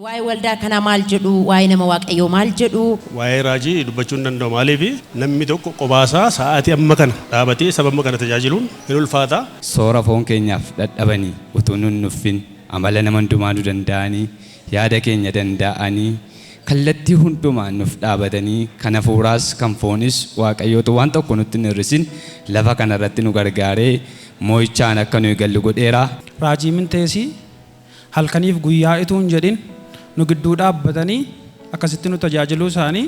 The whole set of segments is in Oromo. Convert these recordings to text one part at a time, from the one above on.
Waa'ee waldaa kanaa maal jedhu? Waa'ee nama Waaqayyoo maal jedhu? Waa'ee raajii dubbachuu hin danda'u. Maaliif namni tokko qobaasaa sa'aatii amma kana dhaabatee saba amma kana tajaajiluun hin ulfaata. Soora foon keenyaaf dadhabanii utuu nun nuffin amala nama hundumaa nu danda'anii yaada keenya danda'anii kallattii hundumaan nuuf dhaabatanii kan hafuuraas kan foonis Waaqayyootu waan tokko nutti hin hir'isin lafa kanarratti nu gargaaree moo'ichaan akka nuyi gallu godheera. Raajii Minteesii halkaniif guyyaa utuu hin jedhin nu gidduu dhaabbatanii akkasitti nu tajaajiluu isaanii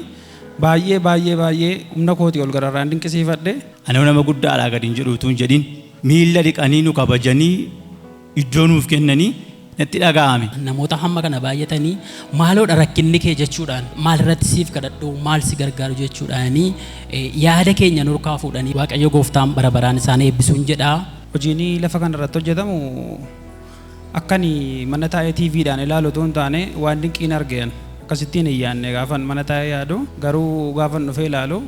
baay'ee baay'ee baay'ee humna kootii ol gararraan dinqisiifadhe. Anoo nama guddaadhaa gadi hin jedhu utuu hin jedhin miilla dhiqanii nu kabajanii iddoo nuuf kennanii natti dhaga'ame. Namoota hamma kana baay'atanii maaloodha rakkinni kee jechuudhaan maal irratti siif kadhadhu maal si gargaaru jechuudhaanii yaada keenya nurkaa fuudhanii Waaqayyo gooftaan bara baraan isaan eebbisuun jedha. Hojiin lafa kana irratti hojjetamu akkani mana taa'ee TVdhaan ilaalu utuu hin taane waan dinqiin argeen akkasittiin hin yaadne gaafan mana taa'ee yaadu garuu gaafan dhufee ilaalu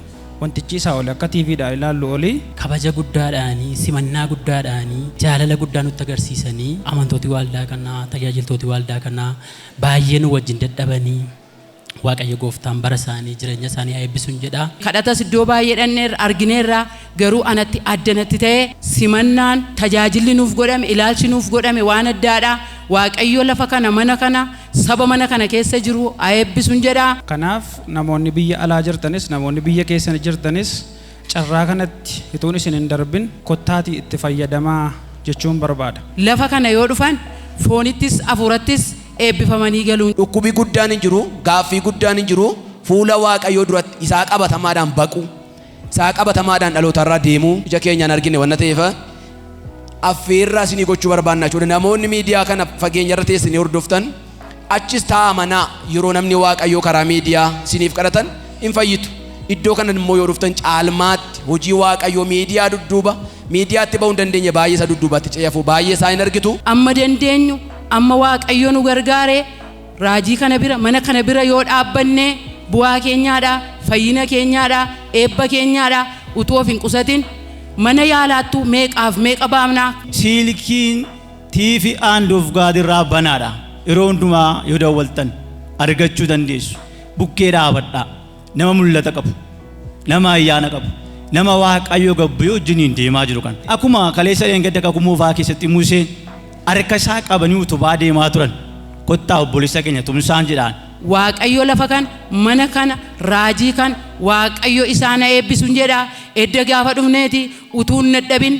wantichi isaa oli akka TVdhaan ilaallu oli. Kabaja guddaadhaanii simannaa guddaadhaanii jaalala guddaa nutti agarsiisanii amantooti waldaa kanaa tajaajiltooti waldaa kanaa baay'ee nu wajjin dadhabanii Waaqayyo gooftaan bara isaanii jireenya isaanii haa eebbisuun jedha. Kadhatas iddoo baay'ee dhanneerra argineerra garuu anatti addanatti ta'e simannaan tajaajilli nuuf godhame ilaalchi nuuf godhame waan addaadha. Waaqayyo lafa kana mana kana saba mana kana keessa jiru haa eebbisuun jedha. Kanaaf namoonni biyya alaa jirtanis namoonni biyya keessa jirtanis carraa kanatti ituun isin hin darbin kottaatii itti fayyadamaa jechuun barbaada. Lafa kana yoo dhufan foonittis afuurattis eebbifamanii galuun. Dhukkubi guddaan hin jiru, gaaffii guddaan hin jiru, fuula Waaqayyoo duratti isaa qabatamaadhaan baqu, isaa qabatamaadhaan dhalootarraa deemuu ija keenyaan argine wanna ta'eef affeerraa isinii gochuu barbaanna jechuudha. Namoonni miidiyaa kana fageenyarra teessanii hordoftan achis taa'aa manaa yeroo namni Waaqayyoo karaa miidiyaa isiniif kadhatan hin fayyitu. Iddoo kana immoo yoo dhuftan caalmaatti hojii Waaqayyoo miidiyaa dudduuba miidiyaatti ba'uu hin dandeenye baay'ee isa dudduubatti ce'afu baay'ee isaa hin argitu. Amma dandeenyu amma Waaqayyo nu gargaare raajii kana bira mana kana bira yoo dhaabbanne bu'aa keenyaadha fayyina keenyaadha eebba keenyaadha utuu of hin qusatin mana yaalaattu meeqaaf meeqa baafna. Silkiin TV Hand of God irraa banaadha. Yeroo hundumaa yoo dawwaltan argachuu dandeessu. Bukkee dhaabadhaa. Nama mul'ata qabu, nama ayyaana qabu, nama Waaqayyo gabbu wajjiniin deemaa jiru kan. Akkuma kaleessa dheengadda kakuu moofaa keessatti Museen harka isaa qabanii utubaa deemaa turan. Kottaa obboleessa keenya tumsaan jedhaan. Waaqayyo lafa kana mana kana raajii kana Waaqayyo isaan haa eebbisuun jedha. Edda gaafa dhufneeti utuu hin dadhabin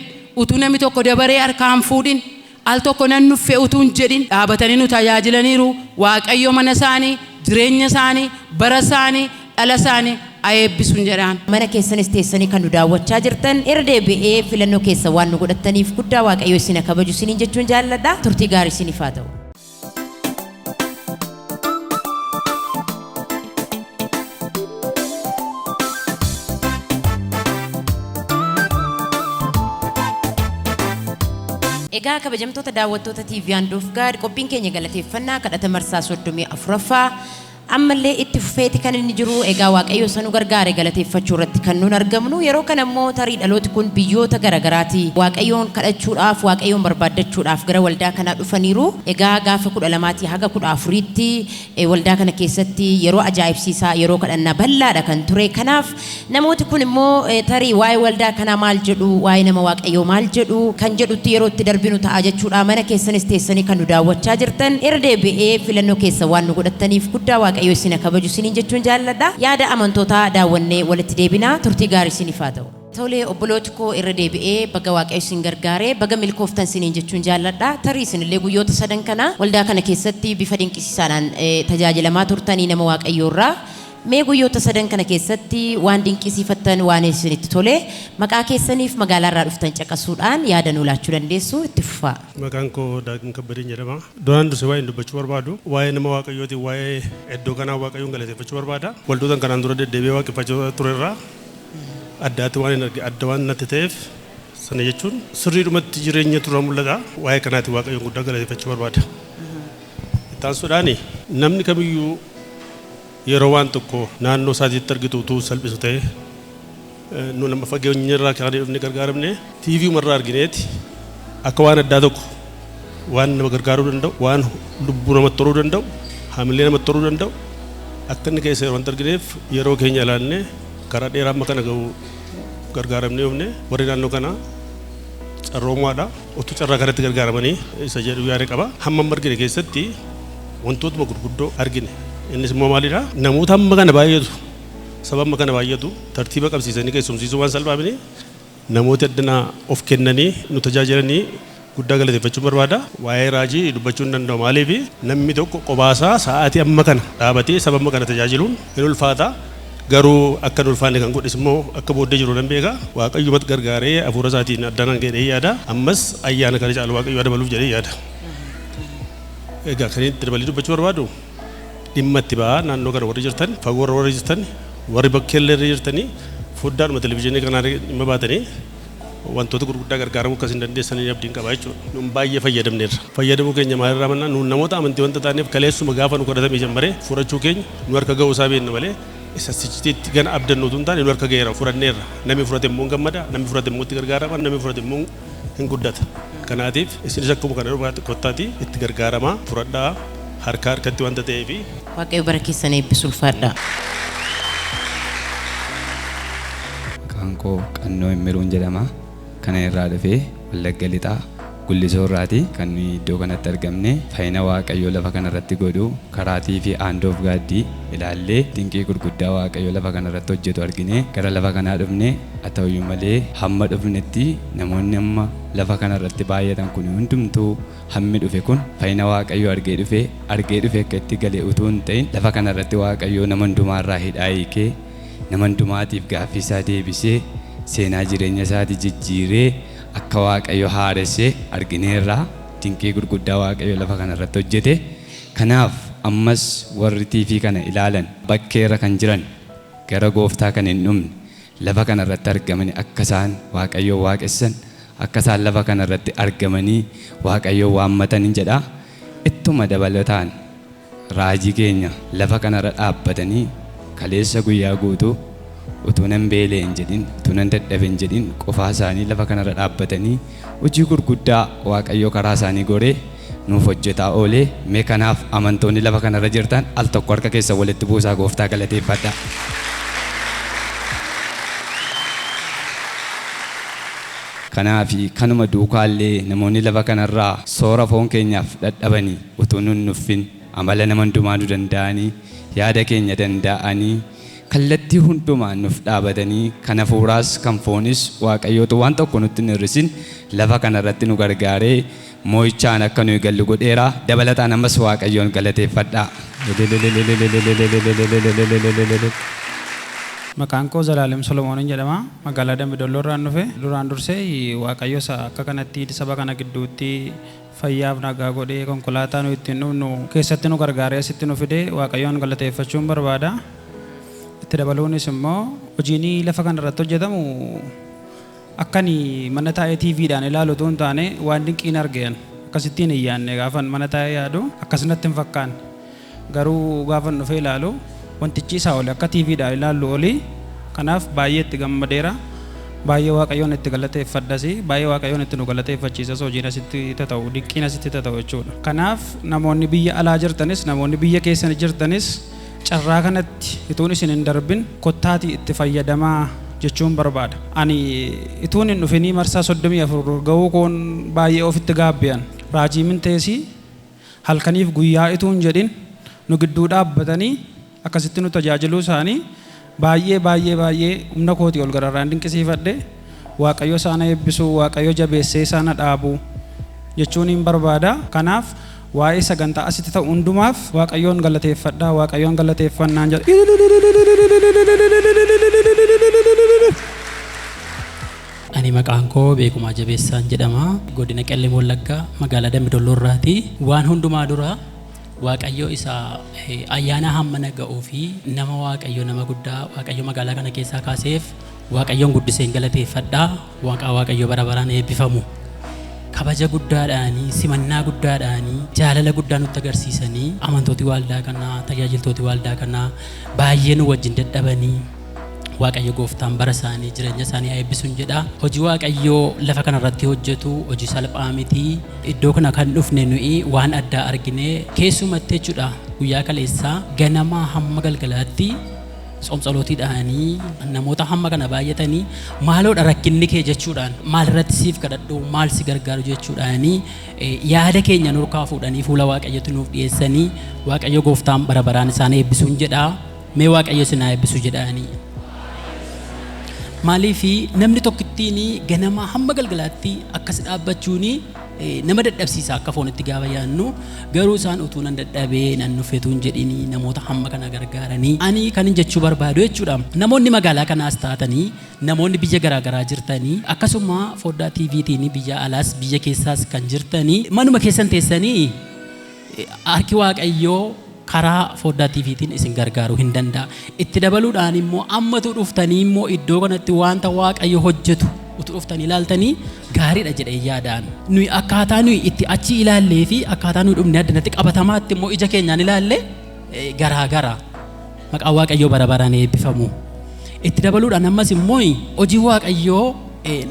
utuu namni tokko dabaree harkaan fuudhin al tokko nan nuffe utuu hin jedhin dhaabatanii nu tajaajilaniiru. Waaqayyo mana isaanii jireenya isaanii bara isaanii dhala isaanii haa eebbisuun jedhaan. Mana keessanis teessanii kan nu daawwachaa jirtan irra deebi'ee filannoo keessa waan nu godhattaniif guddaa Waaqayyo isin haa kabaju isiniin jechuun jaalladha. Turtii gaarii isiniif haa ta'u. Egaa kabajamtoota daawwattoota TV Hand of God qophiin keenya galateeffannaa kadhata marsaa 34ffaa ammallee itti fufeeti kan inni jiru. Egaa Waaqayyo isa nu gargaare galateeffachuu irratti kan nuun argamnu. Yeroo kana immoo tarii dhalooti kun biyyoota garagaraati Waaqayyoon kadhachuudhaaf Waaqayyoon barbaaddachuudhaaf gara waldaa kanaa dhufaniiru. Egaa gaafa 12 haga 14tti waldaa kana keessatti yeroo ajaa'ibsiisaa yeroo kadhannaa bal'aadha kan ture. Kanaaf namooti kun immoo tarii waa'ee waldaa kanaa maal jedhu waa'ee nama Waaqayyoo maal jedhu kan jedhutti yeroo itti darbinu ta'a jechuudha. Mana keessanis teessanii kan nu daawwachaa jirtan irra deebi'ee filannoo keessa waan nu godhattaniif guddaa Waaqayyo isin haa kabaju isiniin jechuun jaalladha. Yaada amantootaa daawwannee walitti deebinaa. Turtii gaarii isiniif haa ta'u. Tolee obbolooti koo irra deebi'ee baga Waaqayyo isin gargaaree baga milkooftan isiniin jechuun jaalladha. Tarii isinillee guyyoota sadan kana waldaa kana keessatti bifa dinqisiisaadhaan tajaajilamaa turtanii nama Waaqayyoo irraa. Mee guyyoota sadan kana keessatti waan dinqisiifattan waan isinitti tole maqaa keessaniif magaalaa irraa dhuftan caqasuudhaan yaada nuu laachuu dandeessu itti fufaa. Maqaan koo Daagim Kabbadeen jedhama. Duraan dursee waa'ee dubbachuu barbaadu waa'ee nama Waaqayyootiin waa'ee iddoo kanaa Waaqayyoon galateeffachuu barbaada. Waldoota kanaan dura deddeebi'ee waaqeffachaa turerraa addaatti waan hin arge adda waan natti ta'eef sana jechuun sirriidhumatti jireenya tura mul'ata. Waa'ee kanaatti Waaqayyoon guddaa galateeffachuu barbaada. Ittaansuudhaan namni kamiyyuu yeroo waan tokko naannoo isaatiitti argitu utuu salphisu ta'e nu nama fageenya irraa kaanee dhufnee gargaaramne TV umarraa argineeti akka waan addaa tokko waan nama gargaaruu danda'u waan lubbuu namatti toluu danda'u Haamilee namatti toruu danda'u akka inni keessa yeroo argineef yeroo keenya ilaannee karaa dheeraa amma kana ga'u gargaaramnee oofne warri naannoo kanaa carroomaadha. Otuu carraa kanatti gargaaramanii isa jedhu yaada qaba. Hamma amma argine keessatti wantootuma gurguddoo argine. Innis immoo maalidha? Namoota hamma kana baay'atu, saba hamma kana baay'atu tartiiba qabsiisanii keessumsiisuu waan salphaamini namoota addana of kennanii nu tajaajilanii guddaa galateeffachuu barbaada. Waa'ee raajii dubbachuu hin danda'u. Maaliif namni tokko qobaasaa sa'aatii amma kana dhaabatee saba amma kana tajaajiluun hin ulfaata. Garuu akka hin ulfaanne kan godhes immoo akka booddee jiru nan beeka. Waaqayyumatti gargaaree hafuura isaatiin addanaan ga'ee yaada. Ammas ayyaana kana caalu Waaqayyo dabaluuf jedhee yaada. Egaa kan itti dabalee dubbachuu barbaadu dhimma itti ba'aa naannoo kana warri jirtan, fagoo warri jirtan, warri bakkeellee irra jirtanii foddaadhuma televizyiinii kanaa dhimma baatanii wantoota gurguddaa gargaaramuu akkas hin dandeessanii abdiin qaba jechuudha. Nuun baay'ee fayyadamneerra. Fayyadamuu keenya maalirraa mannaa nuun namoota amantii wanta taaneef kaleessuma gaafa nu kadhatamee jammaree furachuu keenya nu harka ga'uu isaa beekna malee isa sichitiitti gana abdannu utuu hin taane nu harka ga'eera furanneerra. Namni furate immoo hin gammada, namni furate immoo itti gargaarama, namni furate immoo hin guddata. Kanaatiif isinis akkuma kana dhufaatti kottaatii itti gargaaramaa furadhaa harka harkatti wanta ta'eefi. Waaqayyo bara keessan eebbisu, ulfaadhaa. Maqaan koo Qannoo Immiruun jedhama. Kana irraa dhufee Wallagga Lixaa Gullisoo irraati. Kan nuyi iddoo kanatti argamne fayyina Waaqayyoo lafa kanarratti godhu karaatii fi Hand of God ilaallee dinqii gurguddaa Waaqayyoo lafa kanarratti hojjetu argine gara lafa kanaa dhufne. Haa ta'uyyuu malee hamma dhufnetti namoonni amma lafa kanarratti baay'atan kun hundumtuu hammi dhufe kun fayyina Waaqayyoo argee dhufe akka itti gale utuu hin ta'in lafa kanarratti Waaqayyoo nama hundumaarraa hidhaa hiikee, nama hundumaatiif gaaffii isaa deebisee, seenaa jireenya isaatii jijjiiree akka Waaqayyo haaressee argineerra. Dinqii gurguddaa Waaqayyo lafa kanarratti hojjete. Kanaaf ammas warri TV kana ilaalan bakkeerra kan jiran, gara gooftaa kan hin dhumne, lafa kanarratti argamanii akka isaan Waaqayyo waaqessan, akka isaan lafa kanarratti argamanii Waaqayyo waammatan jedha. Ittuma dabalataan raajii keenya lafa kanarra dhaabbatanii kaleessa guyyaa guutuu utuu nan beelee hin jedhin, utuu nan dadhabe hin jedhin, qofaa isaanii lafa kanarra dhaabbatanii hojii gurguddaa Waaqayyo karaa isaanii goree nuuf hojjetaa oolee. Mee kanaaf amantoonni lafa kanarra jirtan al tokko harka keessa walitti buusaa gooftaa galateeffadha. Kanaafi kanuma duukaallee namoonni lafa kanarraa soora foon keenyaaf dadhabanii utuu nun nuffin amala nama hundumaa nu danda'anii, yaada keenya danda'anii, kallattii hundumaan nuuf dhaabatanii kan hafuuraas kan foonis Waaqayyootu waan tokko nutti hin hir'isin lafa kanarratti nu gargaaree moo'ichaan akka nuyi gallu godheera. Dabalataan ammas Waaqayyoon galateeffadhaa. Maqaan koo Zalaalem Solomoonin jedhama. Magaalaa Dambidolloo irraan dhufe. Duraan dursee Waaqayyo isa akka kanatti saba kana gidduutti fayyaaf nagaa godhee, konkolaataa nu ittiin dhufnu keessatti nu gargaaree asitti nu fide Waaqayyoon galateeffachuun barbaada. Itti dabaluunis immoo hojiin lafa kanarratti hojjetamu akkani mana taa'ee TVdhaan ilaalu utuu hin taane waan dinqiin argeen. Akkasittiin hin yaadne. Gaafan mana taa'ee yaadu akkasumatti hin fakkaanne. Garuu gaafan dhufee ilaalu wantichi isaa oli, akka TVdhaan ilaallu oli. Kanaaf baay'ee itti gammadeera. Baay'ee Waaqayyoon itti galateeffadhas, baay'ee Waaqayyoon itti nu galateeffachiisas, hojiin asitti tata'u, dinqiin asitti tata'u jechuudha. Kanaaf namoonni biyya alaa jirtanis, namoonni biyya keessan jirtanis carraa kanatti ituun isin hin darbin kottaatii itti fayyadamaa jechuun barbaada. Ani ituun hin dhufinii marsaa 34 ga'uu koon baay'ee ofitti gaabbi'an. Raajii Minteesii halkaniif guyyaa ituun jedhin nu gidduu dhaabbatanii akkasitti nu tajaajiluu isaanii baay'ee baay'ee baay'ee humna kootii ol gararraan dinqisiifadhe. Waaqayyo isaan eebbisuu, Waaqayyo jabeessee isaan dhaabu jechuun hin barbaada. Kanaaf waa'ee sagantaa asitti ta'u hundumaaf Waaqayyoon galateeffadhaa, Waaqayyoon galateeffannaan jedha. Ani maqaan koo Beekumaa Jabeessaan jedhama. Godina Qellem Wallaggaa magaalaa Dambidolloo irraati. Waan hundumaa dura Waaqayyo isa ayyaana hammana ga'uu fi nama Waaqayyo, nama guddaa Waaqayyo magaalaa kana keessaa kaaseef Waaqayyoon guddiseen galateeffadha. Waaqa Waaqayyo bara baraan eebbifamu. Kabaja guddaadhaanii, simannaa guddaadhaanii, jaalala guddaa nutti agarsiisanii amantooti waldaa kanaa, tajaajiltooti waldaa kanaa baay'ee nu wajjin dadhabanii Waaqayyo gooftaan bara isaanii jireenya isaanii haa eebbisuun jedha. Hojii Waaqayyoo lafa kanarratti hojjetu hojii salphaa miti. Iddoo kana kan dhufne nuyi waan addaa argine keessumatti jechuudha. Guyyaa kaleessaa ganamaa hamma galgalaatti tsomtsolootiidhaanii namoota hamma kana baay'atanii maaloodha rakkinni kee jechuudhaan, maalirratti siif kadhadhu, maal si gargaaru jechuudhaanii yaada keenya nurkaa fuudhanii fuula Waaqayyotti nuuf dhiyeessanii, Waaqayyo gooftaan bara baraan isaan eebbisuun jedha. Mee Waaqayyo isin haa eebbisu jedhaanii. Maaliif namni tokkittiin ganamaa hamma galgalaatti akkas dhaabbachuun nama dadhabsiisa akka foonitti gaafa yaadnu, garuu isaan utuu nan dadhabee nan nuffetuun jedhini namoota hamma kana gargaaranii. Ani kanin jechuu barbaadu jechuudha, namoonni magaalaa kanaas taatanii, namoonni biyya garaagaraa jirtanii, akkasuma foddaa TVtiin biyya alaas biyya keessaas kan jirtanii, manuma keessan teessanii harki Waaqayyoo karaa foddaa TVtiin isin gargaaruu hin danda'a. Itti dabaluudhaan immoo ammatu dhuftanii immoo iddoo kanatti wanta Waaqayyo hojjetu utuu dhuftanii ilaaltanii gaariidha jedhee yaadaan. Nuyi akkaataa nuyi itti achi ilaallee fi akkaataa nuyi dhufnee addanatti qabatamaatti immoo ija keenyaan ilaalle garaa gara. Maqaan Waaqayyoo bara baraan eebbifamu. Itti dabaluudhaan ammas immoo hojii Waaqayyoo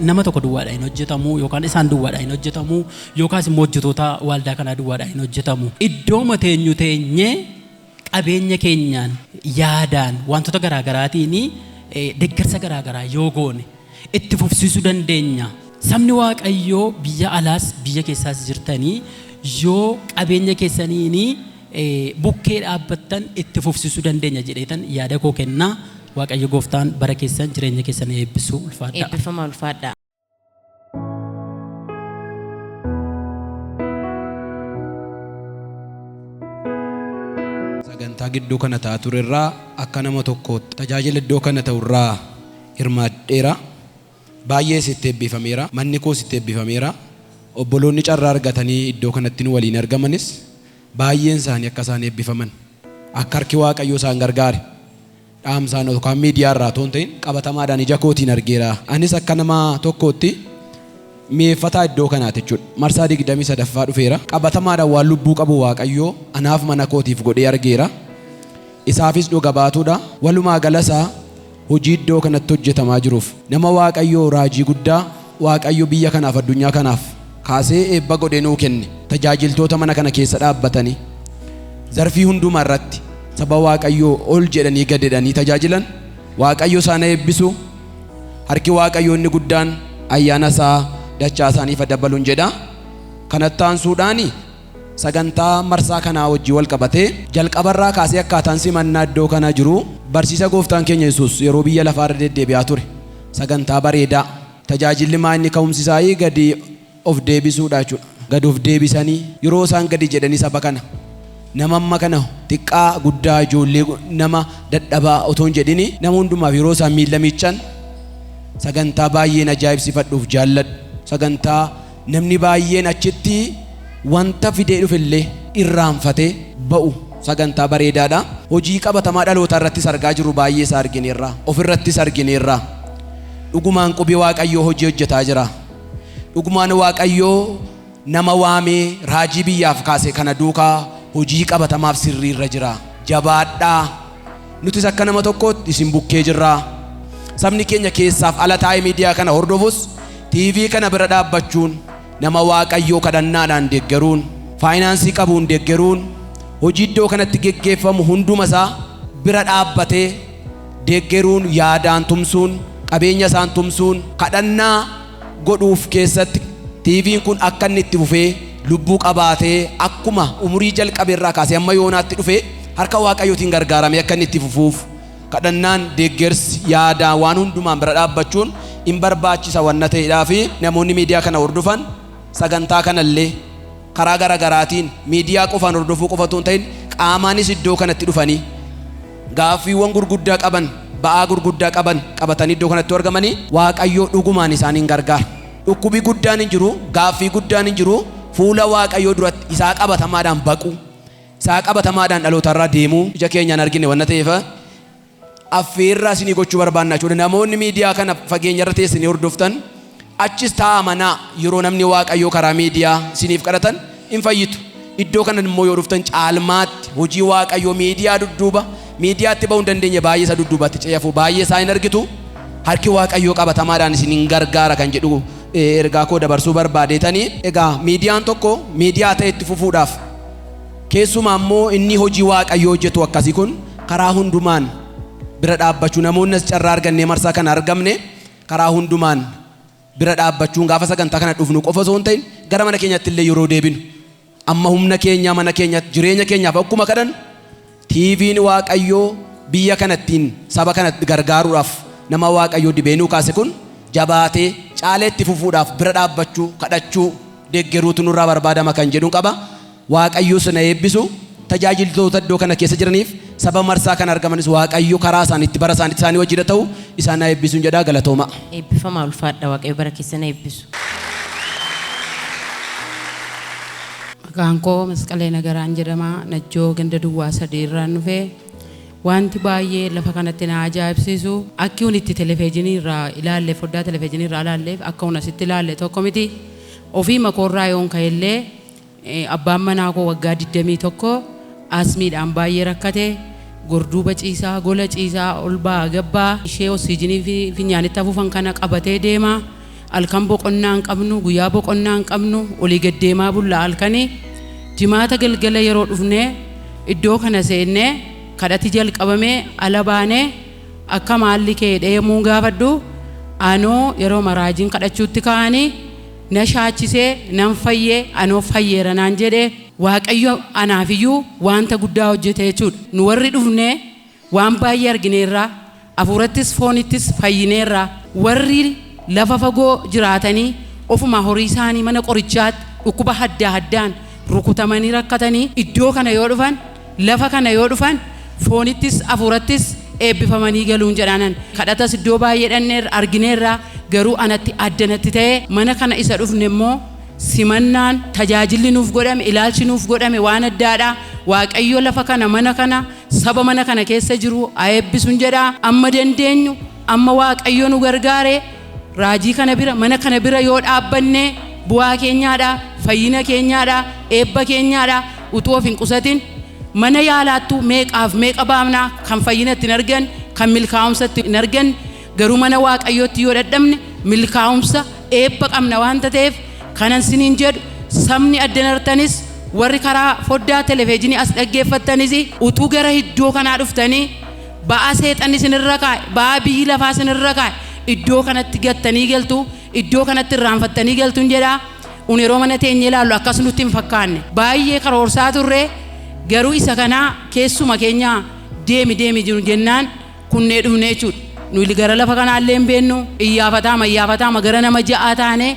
nama tokko duwwaadhaan hin hojjetamu, yookaan isaan duwwaadhaan hin hojjetamu, yookaas immoo hojjetoota waldaa kanaa duwwaadhaan hin hojjetamu. Iddoo teenyu teenyee qabeenya keenyaan, yaadaan, wantoota garaa garaatiin deeggarsa garaa garaa yoo goone itti fufsiisuu dandeenya. Sabni Waaqayyoo biyya alaas biyya keessaas jirtanii yoo qabeenya keessaniin bukkee dhaabbattan itti fufsiisuu dandeenya jedheetan yaada koo kennaa. Waaqayyo gooftaan bara keessan jireenya keessan eebbisuu, ulfaadha. Eebbifama, ulfaadha. Sagantaa gidduu kana ta'aa turerraa akka nama tokkootti tajaajila iddoo kana ta'urraa hirmaadheera. Baay'ee sitti eebbifameera. Manni koo sitti eebbifameera. Obboloonni carraa argatanii iddoo kanatti nu waliin argamanis baay'een isaanii akka isaan eebbifaman, akka harki Waaqayyoo isaan gargaare, dhaamsaan yookaan miidiyaa irraa otoo hin ta'in qabatamaadhaan ija kootiin argeera. Anis akka nama tokkootti mi'eeffataa iddoo kanaati jechuudha. Marsaa 23ffaa dhufeera. Qabatamaadhaan waan lubbuu qabu Waaqayyoo anaaf mana kootiif godhee argeera. Isaafis dhuga baatuudha. Walumaa galasaa hojii iddoo kanatti hojjetamaa jiruuf nama Waaqayyoo raajii guddaa Waaqayyo biyya kanaaf addunyaa kanaaf kaasee eebba godhee nuu kenne, tajaajiltoota mana kana keessa dhaabbatanii zarfii hundumaa irratti saba Waaqayyoo ol jedhanii gad jedhanii tajaajilan, Waaqayyo isaan eebbisu. Harki Waaqayyoo inni guddaan ayyaana isaa dachaa isaaniif dabaluun jedha. Kanatti aansuudhaani sagantaa marsaa kanaa wajjin wal qabatee jalqabarraa kaasee akkaataan simannaa iddoo kana jiru barsiisa gooftaan keenya Yesuus yeroo biyya lafaarra deddeebi'aa ture, sagantaa bareedaa tajaajilli maa inni ka'umsi isaa gadi of deebisuudha jechuudha. Gadi of deebisanii yeroo isaan gadi jedhanii saba kana, nama amma kana xiqqaa guddaa, ijoollee, nama dadhabaa otoo hin jedhini, nama hundumaaf yeroo isaan miilla miiccan, sagantaa baay'een ajaa'ibsiifadhuuf jaalladhu, sagantaa namni baay'een achitti wanta fidee dhufellee irraanfatee ba'u, sagantaa bareedaadha. Hojii qabatamaa dhaloota irrattis argaa jirru baay'ee isaa argineerra, ofirrattis argineerra. Dhugumaan qubi Waaqayyoo hojii hojjetaa jira. Dhugumaan Waaqayyoo nama waamee raajii biyyaaf kaase kana duukaa hojii qabatamaaf sirriirra jira. Jabaadhaa. Nutis akka nama tokkootti isin bukkee jirra. Sabni keenya keessaaf ala taa'ee miidiyaa kana hordofus TV kana bira dhaabbachuun, nama Waaqayyoo kadhannaadhaan deeggaruun, faayinaansii qabuun deeggaruun, hojii iddoo kanatti geggeeffamu hunduma isaa bira dhaabbatee deeggaruun, yaadaan tumsuun, qabeenya isaan tumsuun, kadhannaa godhuuf keessatti TV'n kun akka inni itti fufee lubbuu qabaatee akkuma umurii jalqabe irraa kaasee hamma yoonaatti dhufe harka Waaqayyootiin gargaaramee akka inni itti fufuuf kadhannaan, deeggarsi, yaadaan, waan hundumaan bira dhaabbachuun in barbaachisa wanna ta'eedhaa fi namoonni miidiyaa kana hordofan sagantaa kanallee karaa gara garaatiin miidiyaa qofaan hordofuu qofa otoo hin ta'in qaamaanis iddoo kanatti dhufanii gaaffiiwwan gurguddaa qaban, ba'aa gurguddaa qaban qabatanii iddoo kanatti argamanii Waaqayyoo dhugumaan isaaniin gargaara. Dhukkubi guddaan hin jiru, gaaffii guddaan hin jiru, fuula Waaqayyoo duratti isaa qabatamaadhaan baqu, isaa qabatamaadhaan dhalootarraa deemuu ija keenyaan argine wanna ta'eef affeerraa isinii gochuu barbaanna jechuudha. Namoonni miidiyaa kana fageenyarra teessanii hordoftan achis taa'aa manaa yeroo namni Waaqayyoo karaa miidiyaa isiniif kadhatan hin fayyitu. Iddoo kana immoo yoo dhuftan caalmaatti hojii Waaqayyoo miidiyaa dudduuba miidiyaatti ba'uu hin dandeenye baay'ee isa dudduubatti ce'afu baay'ee isaa hin argitu. Harki Waaqayyoo qabatamaadhaan isin hin gargaara kan jedhu ergaa koo dabarsuu barbaadeetanii. Egaa miidiyaan tokko miidiyaa ta'e itti fufuudhaaf keessumaa immoo inni hojii Waaqayyoo hojjetu akkasii kun karaa hundumaan bira dhaabbachuu, namoonni as carraa argannee marsaa kana argamne karaa hundumaan bira dhaabbachuun gaafa sagantaa kana dhufnu qofa osoo hin ta'in gara mana keenyatti illee yeroo deebinu amma humna keenyaa mana keenyatti jireenya keenyaaf akkuma kadhan TV'n Waaqayyoo biyya kanattiin saba kanatti gargaaruudhaaf nama Waaqayyoo dibeenuu kaase kun jabaatee caalee itti fufuudhaaf bira dhaabbachuu, kadhachuu, deeggaruutu nurraa barbaadama kan jedhuun qaba. Waaqayyo sana eebbisu. Tajaajiltoota iddoo kana keessa jiraniif saba marsaa kan argamanis Waaqayyo karaa isaaniitti bara isaaniitti isaanii wajjin ta'u isaan haa eebbisuun jedhaa. Galatooma. Eebbifamaa, ulfaadha. Waaqayyo bara keessan eebbisu. Maqaan koo Masqalee Nagaraan jedhama. Najjoo ganda duwwaa 3 irraan dhufee. Wanti baay'ee lafa kanatti na ajaa'ibsiisu akki hun itti televezyiinii irraa ilaalle, foddaa televezyiinii irraa ilaalleef akka hun asitti ilaalle tokko miti. Ofii makoorraa yoon ka'ellee abbaan manaa koo waggaa 21 asmiidhaan baay'ee rakkate. Gorduuba ciisaa, gola ciisaa, ol ba'aa gabbaa, ishee oksiijinii fi finyaanitti afuufan kana qabatee deema. Halkan boqonnaa hin qabnu, guyyaa boqonnaa hin qabnu, olii gad deemaa bulla halkanii. Jimaata galgala yeroo dhufnee iddoo kana seennee kadhati jalqabamee ala baanee akka maalli kee dheemuu gaafadhu, anoo yeroo maraajiin kadhachuutti ka'anii na shaachisee nan fayyee, anoo fayyeera naan jedhee. Waaqayyo anaafiyyuu wanta guddaa hojjete jechuudha. Nu warri dhufnee waan baay'ee argineerraa, hafuurattis foonittis fayyineerraa. Warri lafa fagoo jiraatanii ofuma horii isaanii mana qorichaatti dhukkuba adda addaan rukutamanii rakkatanii iddoo kana yoo dhufan, lafa kana yoo dhufan, foonittis hafuurattis eebbifamanii galuun jedhaanan. Kadhatas iddoo baay'ee dhanneerra argineerra, garuu anatti addanatti ta'e. Mana kana isa dhufne immoo simannaan tajaajilli nuuf godhame, ilaalchi nuuf godhame waan addaadha. Waaqayyo lafa kana, mana kana, saba mana kana keessa jiru haa eebbisuun jedha. Amma dandeenyu, amma Waaqayyo nu gargaare, raajii kana bira, mana kana bira yoo dhaabbanne bu'aa keenyaadha, fayyina keenyaadha, eebba keenyaadha. Utuu of hin qusatin mana yaalaattu meeqaaf meeqa baafnaa kan fayyina ittiin argan, kan milkaa'umsa ittiin argan. Garuu mana Waaqayyootti yoo dadhabne milkaa'umsa, eebba qabna waanta ta'eef, kanan siniin jedhu, sabni addanartanis, warri karaa foddaa televezyiinii as dhaggeeffattanis, utuu gara iddoo kanaa dhuftanii ba'aa seexanni isinirra kaa'e, ba'aa biyyi lafaa isinirra kaa'e iddoo kanatti gattanii galtu, iddoo kanatti irraanfattanii galtuun jedha. Un yeroo mana teenyee ilaallu akkas nutti hin fakkaanne. Baay'ee karoorsaa turre, garuu isa kanaa keessuma keenya deemi deemi jiru jennaan kunnee dhufne jechuudha. Nuyi gara lafa kanaallee hin beennu, iyyaafataama iyyaafataama gara nama 6 taane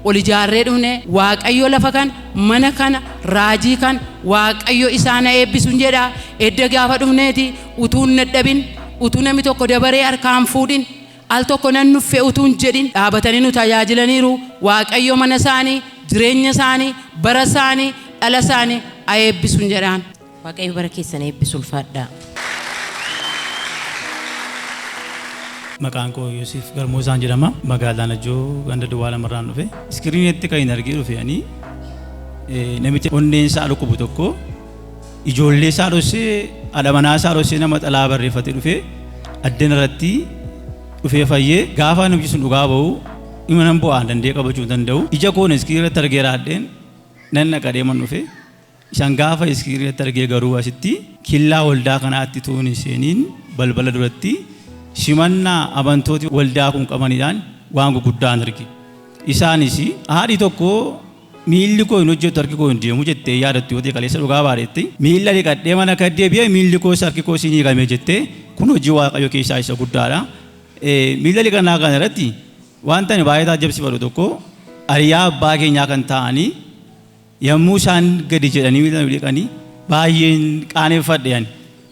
ol ijaarree dhufne. Waaqayyo lafa kana, mana kana, raajii kana Waaqayyo isaan haa eebbisuun jedha. Edda gaafa dhufneeti utuu hin dadhabin, utuu namni tokko dabaree harkaan fuudhin, al tokko nan nuffe utuu hin jedhin dhaabatanii nu tajaajilaniiru. Waaqayyo mana isaanii, jireenya isaanii, bara isaanii, dhala isaanii haa eebbisuun jedhaan. Waaqayyo bara keessan eebbisu, ulfaadhaa. Maqaan koo Yoosef Garmoosaan jedhama. Magaalaa Najjoo ganda duwwaa 2rraan dhufe. Iskiriinitti kan hin argee dhufe ani namicha onneen isaa dhukkubu tokko ijoollee isaa dhossee, haadha manaa isaa dhossee, nama xalaa barreeffatee dhufe addana irratti dhufee fayyee gaafa namichi sun dhugaa ba'u dhima nan bu'aa danda'ee qabachuu hin danda'u. Ija koon iskiriinii irratti argeera addeen nan dhaqa deeman dhufe. Isaan gaafa iskiriinii irratti argee garuu asitti killaa waldaa kanaatti tuun hin seeniin balbala duratti simannaa amantooti waldaa kun qabaniidhaan waan guguddaan arge. Isaanis haadhi tokko miilli koo hin hojjetu, harki koo hin deemu jettee yaadattu yoo ta'e, kaleessa dhugaa baatetti, miilla dhiqadhee mana kan deebi'ee miilli koos harki koos hin hiikamee jettee, kun hojii Waaqayyo keessaa isa guddaadha. Miilla dhiqannaa kana irratti wanta ani baay'ee taajjabsiifadhu tokko, hariyaa abbaa keenyaa kan ta'anii yommuu isaan gadi jedhanii miilla nu dhiqanii baay'een qaaneffadhe ani.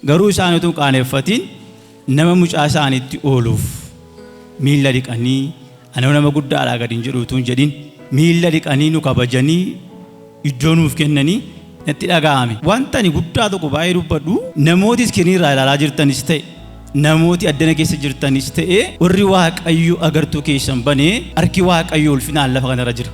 Garuu isaan utuu qaaneffatiin nama mucaa isaaniitti ooluuf miilla dhiqanii, ani nama guddaadhaa gadi hin jedhu utuu hin jedhin miilla dhiqanii nu kabajanii iddoo nuuf kennanii natti dhaga'ame. Wanta ani guddaa tokko baay'ee dubbadhu, namooti iskiriinii irraa ilaalaa jirtanis ta'e, namooti addana keessa jirtanis ta'e, warri Waaqayyo agartuu keessan banee, harki Waaqayyo ulfinaan lafa kanarra jira.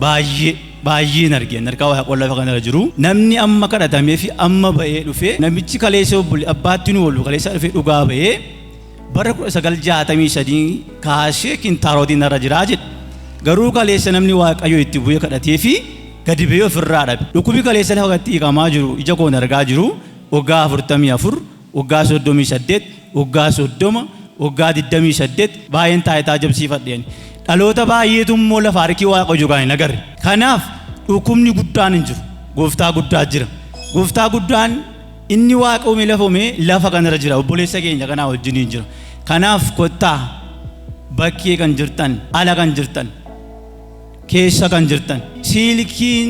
Baay'ee Baay'een argeen harka Waaqayyoo lafa kanarra jiru. Namni amma kadhatamee fi amma ba'ee dhufee namichi kaleessa obbole abbaatti nu oolu kaleessa dhufee dhugaa ba'ee bara 1963 kaasee kintaarotiin irra jiraa jedhe. Garuu kaleessa namni Waaqayyo itti bu'ee kadhatee fi gadi ba'ee ofirraa dhabe. Dhukkubi kaleessa lafa kanatti hiikamaa jiru ija koon argaa jiru waggaa 44, waggaa 38, waggaa 30, waggaa 28 baay'een taayitaa jabsiifadheen. Dhaloota baay'eetu immoo lafa harki Waaqayyo jiru kan hin agarre. Kanaaf dhukkubni guddaan hin jiru. Gooftaa guddaa jira. Gooftaa guddaan inni Waaqa uume lafa uume lafa kanarra jira. Obboleessa keenya kanaa wajjiniin jira. Kanaaf kottaa bakkee kan jirtan, ala kan jirtan, keessa kan jirtan. Silkiin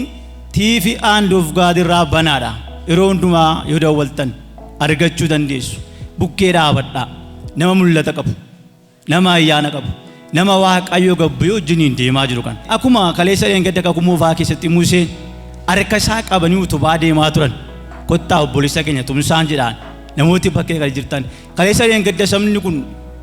TV Hand of God irraa banaadha. Yeroo hundumaa yoo dawwaltan argachuu dandeessu. Bukkee dhaabadhaa. Nama mul'ata qabu. Nama ayyaana qabu. Nama Waaqayyo gabbu wajjiniin deemaa jiru kan. Akkuma kaleessa dheengadda kakuu moofaa keessatti Museen harka isaa qabanii utubaa deemaa turan. Kottaa obboleessa keenya tumsaan jedhaan namooti bakkee kan jirtan. Kaleessa dheengadda sabni kun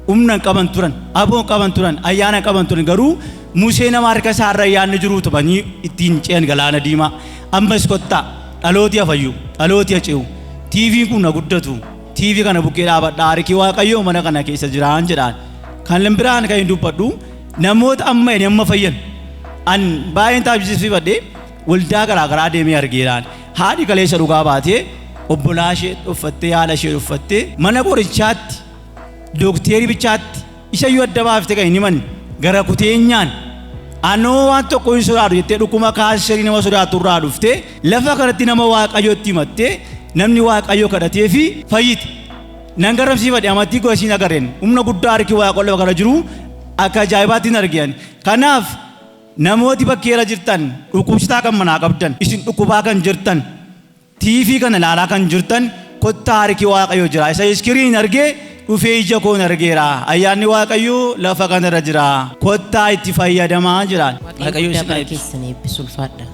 humna hin qaban turan, aboo hin qaban turan, ayyaana hin qaban turan. Garuu Musee nama harka isaa irra ayyaanni jiru utubanii ittiin ce'an galaana diimaa. Ammas kottaa dhalooti hafayyu, dhalooti hace'u. TV'n kun na guddatu. TV kana bukkee dhaabadhaa harki Waaqayyoo mana kana keessa jiraan jedhaan. Kan biraan kan hin dubbadhu namoota amma inni amma fayyan. An baay'een taasifadhee waldaa garaa garaa deemee argeeraan. Haadhi kaleessa dhugaa baatee obbolaa ishee uffattee haadha ishee uffattee mana qorichaatti dookterii bichaatti isa iyyuu adda baaftee kan hin himanne gara kuteenyaan anoo waan tokko hin sodaatu jettee dhukkuba kaanserii nama sodaatu irraa dhuftee lafa kanatti nama Waaqayyootti himattee namni Waaqayyoo kadhatee fi fayyite. Nan garamsiifadhe amantii gosiin agarreen humna guddaa harki Waaqayyoo lafa kana jiru akka ajaa'ibaatti hin argan. Kanaaf namooti bakkeera jirtan dhukkubsataa kan manaa qabdan isin dhukkubaa kan jirtan TV kana ilaalaa kan jirtan kottaa harki Waaqayyoo jira. Isa screen argee dhufee ija koon argeera. Ayyaanni Waaqayyoo lafa kanarra jira. Kottaa itti fayyadamaa jiraan. Waaqayyo guddaa bara keessan eebbisu ulfaadha.